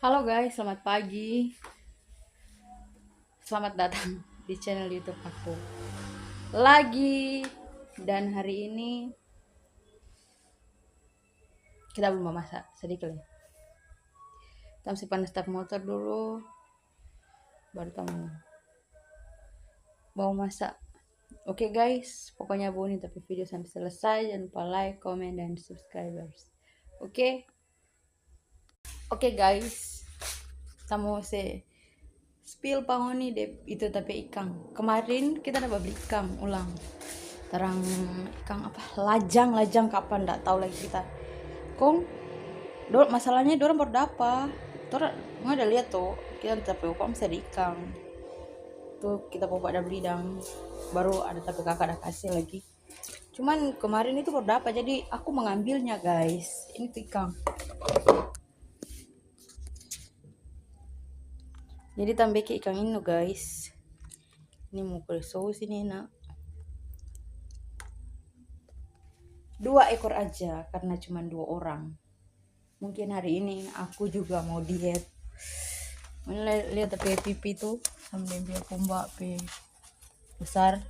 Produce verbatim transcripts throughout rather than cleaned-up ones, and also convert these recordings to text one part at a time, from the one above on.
Halo guys, selamat pagi. Selamat datang di channel YouTube aku lagi. Dan hari ini kita belum mamasak, sedikit lagi. Kita mesti panas start motor dulu, baru kita mau, mau masak. Oke guys, pokoknya boni tapi video sampai selesai. Jangan lupa like, comment, dan subscribers. Oke. Oke guys, kita mo se spill pa ngoni de itu tapi ikang. Kemarin kita ada beli ikang ulang. Tarang ikang apa? Lajang, lajang kapan ndak tahu lagi kita. Kong do, masalahnya dorang baru dapa. Tora ngoni ada lihat tuh, kita tapi opa masih ada ikang. Tuh kita papa ada beli dang. Baru ada tapi kakak ada kasih lagi. Cuman kemarin itu baru dapa, jadi aku mengambilnya guys. Ini tuh ikang. Jadi tambah ke ikang ini guys. Ini mau kue saus ini enak. Dua ekor aja karena cuma dua orang. Mungkin hari ini aku juga mau diet. Mana lihat tapi pipi tuh sama dia kumba pe besar.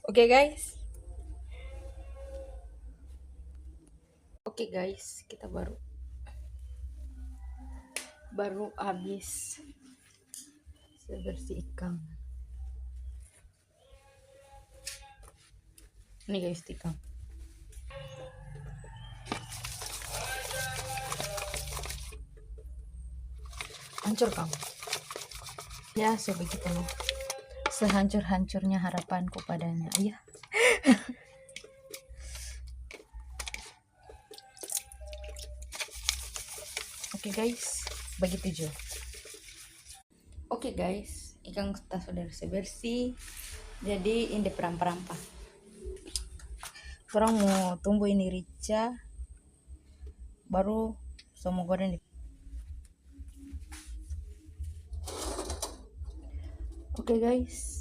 Oke guys. Oke guys, kita baru baru habis bersih ikang. Ini guys, ikang hancur kamu. Ya, so begitulah. Sehancur-hancurnya harapanku padanya. Iya. Oke guys, begitu jo. Oke guys, ikang ta sudah bersih. Jadi ini perampa-rampa. Orang mau tumbu ini rica, baru so mo goreng di. Oke guys,